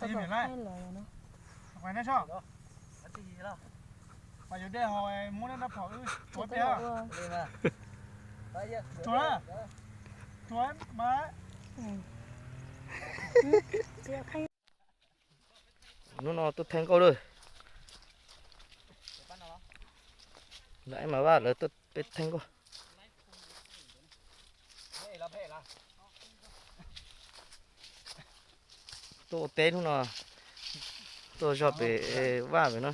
Ib niam laij, pais neb soj, pais yuav dej haus muab neb rab phom wb tuav peb. Tuav na, tuav mas. Hnub no tuaj theej nkauj lawm. Lawv mas vaj lawv tuaj peb theej nkauj. Tuaj ua teb hnub no, tuaj zog pem vaj pem no.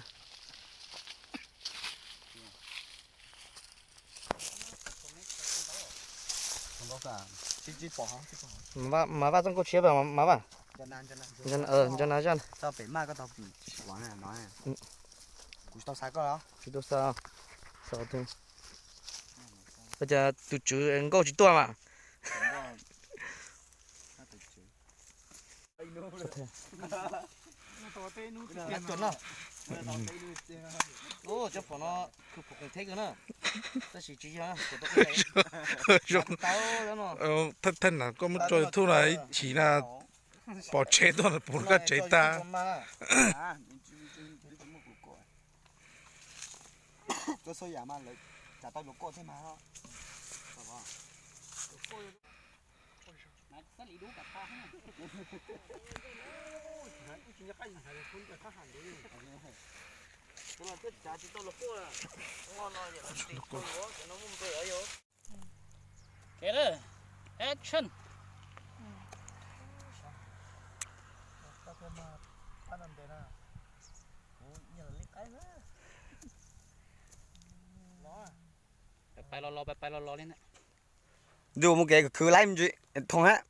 Mas vaj txoj nkauj tshiab mas vaj. Nco na zaj. Tsis tau xa. Cas tus tswv nkauj tsis tuaj mas. Cov phom no khwv phom qoos theb kawg na, tab sis tsis yog. Thaij na koj muab tso YouTube na ib chim na, pom tsev tuaj pum koj tsev tag. Action. Pais los los, pais pais los los li na. Ntuj mus kev khwv laib ntsis thoo hab.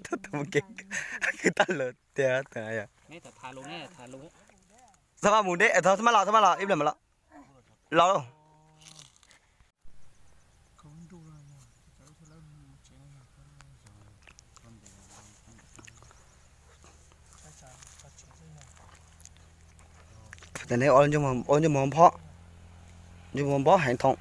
Khwv tag lawm tiag. Txhob maj mus deb, txhob maj los, txhob maj los, ib pliag mam los. Los lauj. Ua ntsej muag npob, ntsej muag npob heev thoom.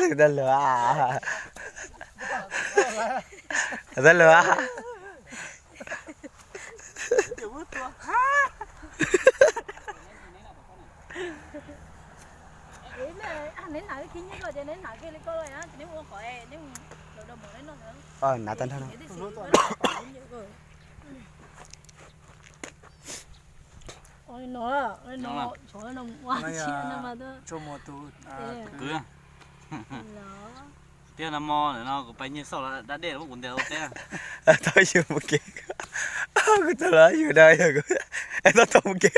Tag lawm, tag lawm. Nav tag nrho no. Tiag no mo no kuv pais nyiag xauj da dej los muab kuv ntes ua teb. Tau yus mus kev, kuv tau los yus da, tau tau mus kev.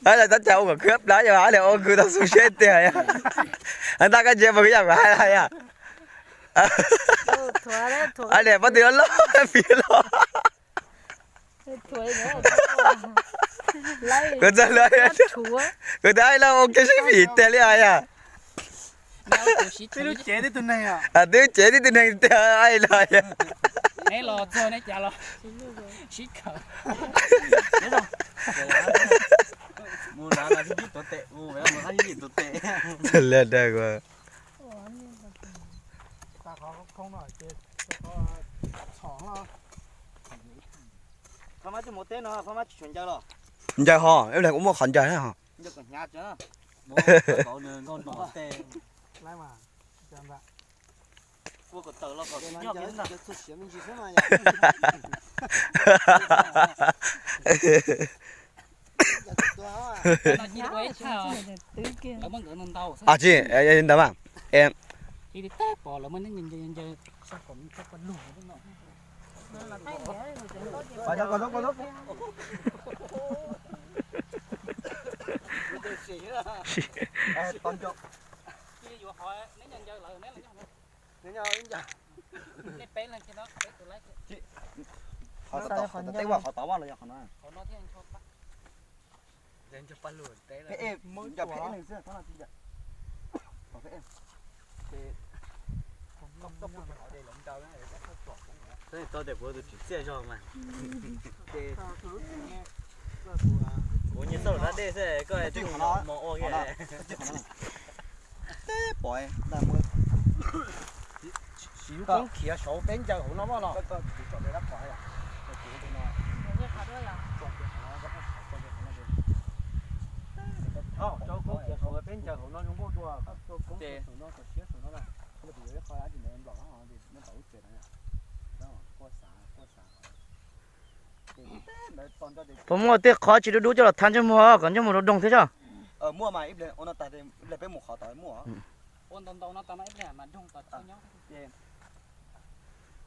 Lawv tab cas ua kom khwb plab yog li ua kuv tau xu siab tiag. Tab koj ntsia mas kuv yam kuv hais hais yom. Niam pob tw loj loj, fiv loj. Kuv txog lawm, kuv tau loj ua kev sib fim tiag li os yom. Twb cev tib tug neeg tiag li os yom. Txog lawm dag. Ncaws ho, ib leeg kuv muaj qhov ncaws na ho. Tsis ntawd mas. Qhov tod, qhov tod, qhov tod los yog qhov no. Tau tias kuv tus txiv txiaj zog mas. Kuv nyiam xauj dab dej xwb koj mus ua kiag. Teb pom, siv lub koob khiav saud peb ncaws hauv no los. Peb ncaws hauv no zoo nkauj dua, koj tua koob khiav saud no, koj siab saud no, koj yuav ib qho dab tsi ntawd nplom no, nws npam lub tsev no. Puas muaj tej qhov tsis dub dub coj los tha ntsej muag kom ntsej muag rau doog thiab tso? Muaj mas, ib pliag ua no tas ib pliag peb mus qhov tod muaj. Ua ntau ntau no tas mas ib pliag mas doog tas.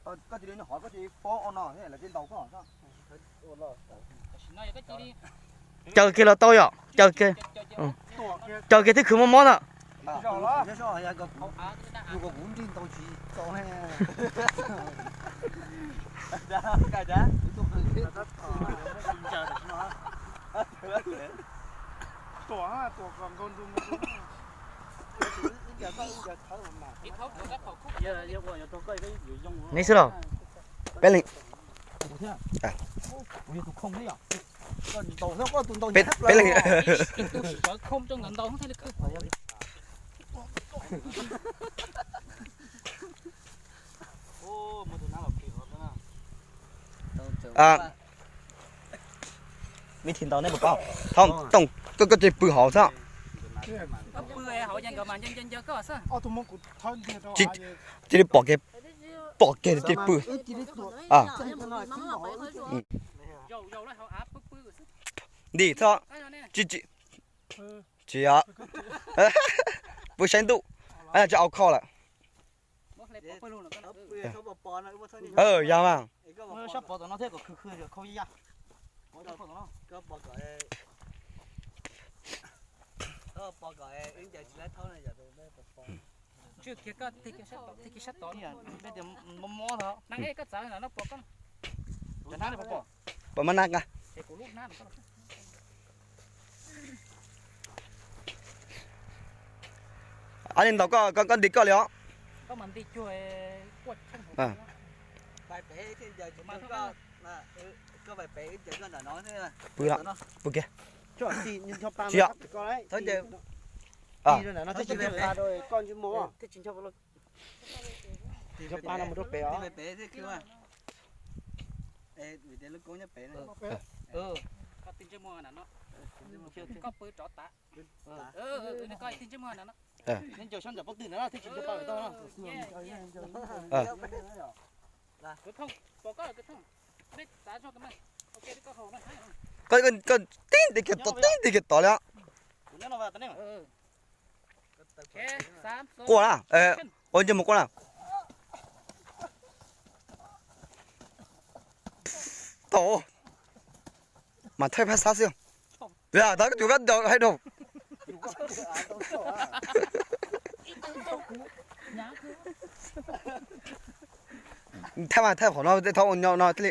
Koj cia li nyob hov, koj cia li pob ua no lawv thiaj ntaus koj. Caws kiag los tau yom, caws kiag, caws kiag twb khwv mob mob na. Neb xwb los? Peb leeg. Peb leeg. Vib thi ntau neb puas paub? Thov tooj, koj koj cia li pw hauv xwb. Cia li pom kiag, pom kiag cia li pw. Ntim xwb. Tsis, tsis, pw saib ntuj. Tsis au kho lawm. Yog mas. Pom mas na. Ab li ntau koj, koj nti koj li os. Pw, pw kiag. Tsis yog. Koj tib nti kiag tod, tib nti kiag tod li. Quaj na, ua ntsej muag quaj na. Tau, mas thaij phab xab xwb. Yog tau koj tus koj hais rau. Thaij mas thaij qhov no, thaij ua nyo no thiaj li.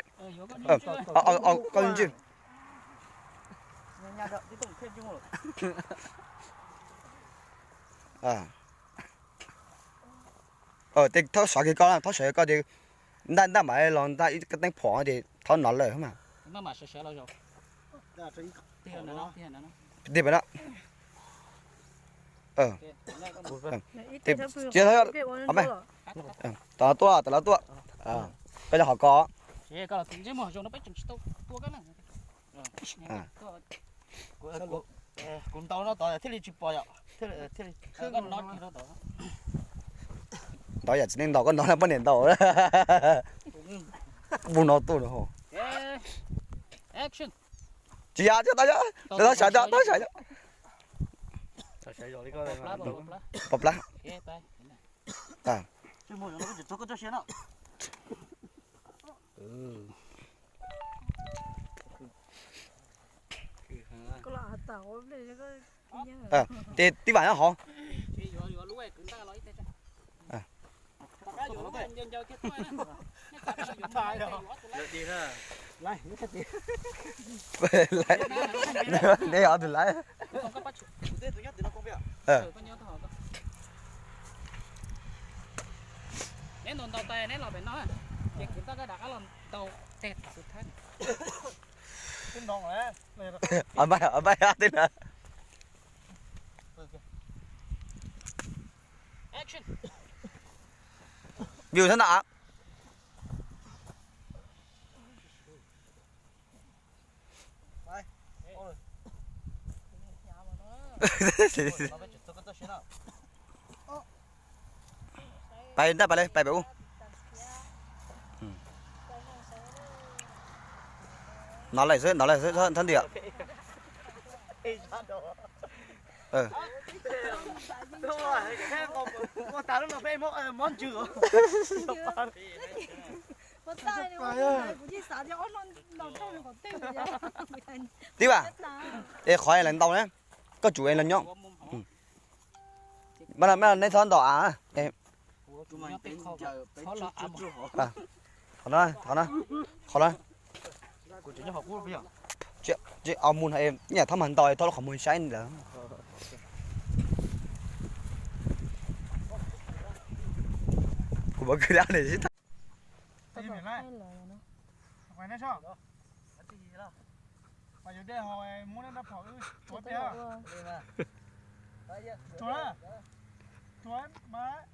Koj ntswj. Thaub sawv kiag koj, thaub sawv kiag koj ces ntaj ntaj mam los ntaj ib koj teeb phom ces thaub nov lawm mas. Tig pem no. Tom no tuaj, tom no tuaj. Koj cov hom ko. Kuv ntau no tod thiaj li tsis pom yom. Ntau yam txiv neej ntau, koj ntau na poj niam ntau. Mus no tuaj no. Tsis yog, tsis tau, tau sawv, tau sawv. Pos plab. Ces tib vam nyob hauv. Neb ob tug lawv. Tus lawv. Tus nyob tim no koj peb. Tus nyob tim no koj peb. Ntaus ntaus tais neb los pem no, ces kiv toj koj rov qab los ntaus tes xwb thab. Twb nroo lawm. Os npaj, os npaj, twb na. View sab ntawm av. Pais ntag, pais li, pais pem ub. Nov lawm xwb, nov lawm xwb, thab ntiam. Tib vas, es qhov lawv ntaus na, koj tsum es los nyob. Neb txhob ntaus av. Qhov no, qhov no, qhov no. Os mus no, nyam thab mas ntaus, thab lub qhov muag saib lawm. Kuv mam kwv dab li sib tag. Mas yus dej haus muab neb rab phom wb tuav pem. Tuav, tuav mas.